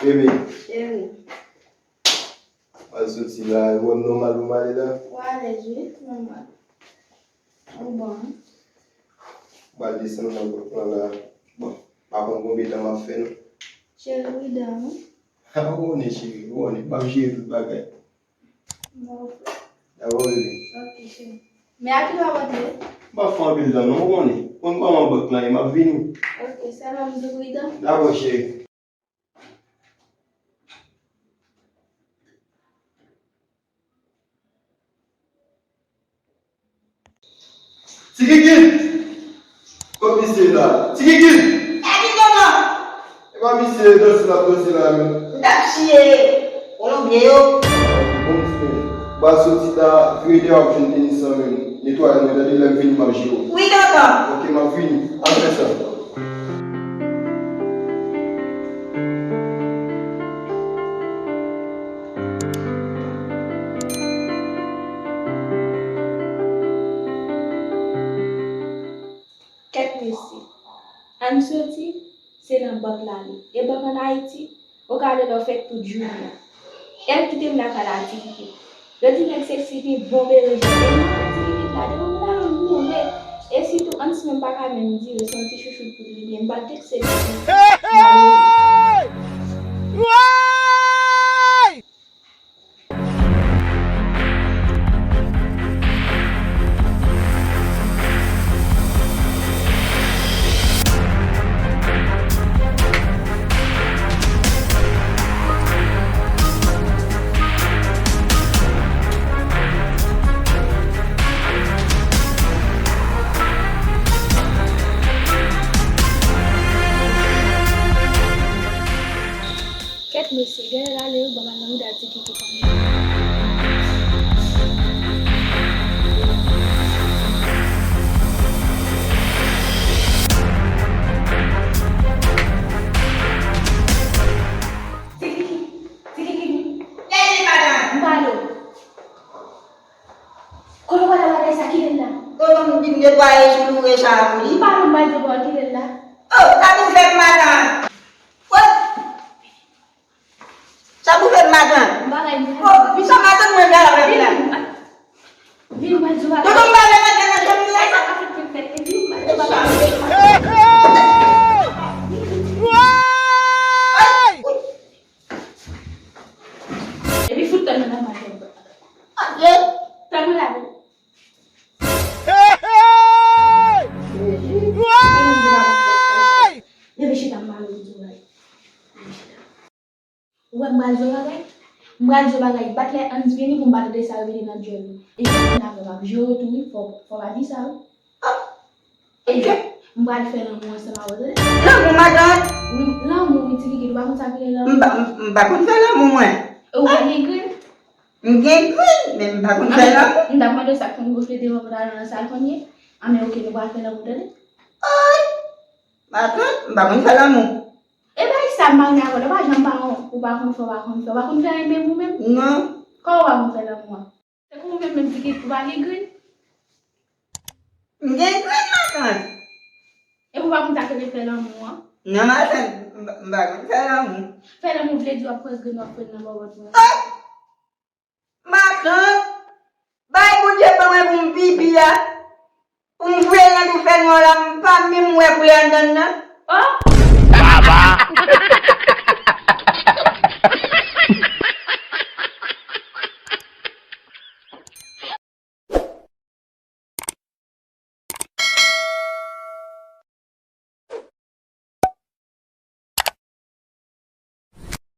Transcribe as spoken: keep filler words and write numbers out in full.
Bebe. Cheri. Al soti la, ou wè m nòmal pou m ale la? Ou alèz, wi, nòmal. Ou bon. M pral desann nan gwòt lan la. Bon, pa konn konbyen tan m ap fè, non. Cheri, ou dan, wi. A, ou konnen, cheri, ou konnen, m ap jere tout bagay. Dakò, bebe. Ok, cheri. Men a kilè w ap antre? M pa fè anpil tan, non, ou konnen. Konn kòman bank lan ye, m ap vini. Ok, sèlman m di w pridan. Dakò, cheri. Ti Kiki! Kot misye ye la? Ti Kiki! Gade kòman! E pa misye danse l ap danse la menm? M t ap chire kolonbye yo. Bon, timoun. Ba soti ta, vire dèyè w ap jwenn tenis lan menm. Netwaye mwen, tande, lè m vini, m ap jere w. Wi, tonton. Ok, m ap vini. Al fè sa. Kèt mesye. Ann soti, se nan bank l ale. E bank ann Ayiti, ou ka ale lè w fèk tout jounen an. E l kite m lakay la, Ti Kiki. Yo di nèg seksi gen bon bere jan. E nan Ti Kiki la, depi m la, m boule. E sitou, Hans menm pa ka menm dire, se yon ti chouchout pou li, men m pa t vekse li. Hey! Hey! Woy! Kèt mesye, genlè l ale wi, ban m al nan mouda Ti Kiki kanmenm. Ti Kiki, Ti Kiki, leve madanm. M pale w. Kote w pral al bagay sa, kite l la. Tonton m di m netwaye chouloure sa pou li. M pale w, m pral di w kite l la. Oh, sa tou fè m madanm. Wè. Sa pou fè m madanm. M pa bay m. Oh, pi sa madanm mwen gade avèk la. Vin, m pa di w bagay. Tonton m pa vle madanm nan jwenn li. Sa ka fèt, fèt, fèt. Vin, m pa di w bagay. Hey, hey! Woy! Epi fout tèt mwen nan maten. Tèt mwen la. Hey, hey! Woy! Leve chita, m pale w di w bagay. Leve chita. Ou wè m pral di w bagay? M pral di w bagay. Bat lè Hans vini pou m pa tande sa yo vini nan dyòl li. E si moun avè m ap jere w tou wi, fò, fò pa di sa wi. Ah! E m pral fè lanmou ansanm avè w, tande? Lanmou, matant? Wi, lanmou, wi, Ti Kiki, ou pa konn sa ki rele lanmou? M pa, m, m pa konn fè lanmou, mwen. E ou pa gen grenn? M gen grenn, men m pa konn fè lanmou. M t ap mande w sa k fè w gonfle devan pantalon nan sa l konn ye. Anben, oke, nou pral fè lanmou, tande? Ay! Matant, m pa konn fè lanmou. E bay sa m pa renmen avè w, ou pa janm pa, ou pa konn fè, ou pa konn fè, ou pa konn fè anyen menm ou menm? Non. Kòman ou pa konn fè lanmou an? Se pou ou menm menm ki gen, ou pa gen grenn? M gen grenn, matant. E pou ou pa konn sa k rele fè lanmou an? Non, matant, m pa, m pa konn fè lanmou. Fè lanmou vle di w ap pran grenn w ap pran nan bòbòt mwen. Oh! Matant, bay Bondye ban mwen pou m pipi a. Pou m voye l nan tou fè nwa la, m pa menm wè koulè anndan nan. Oh! Baba!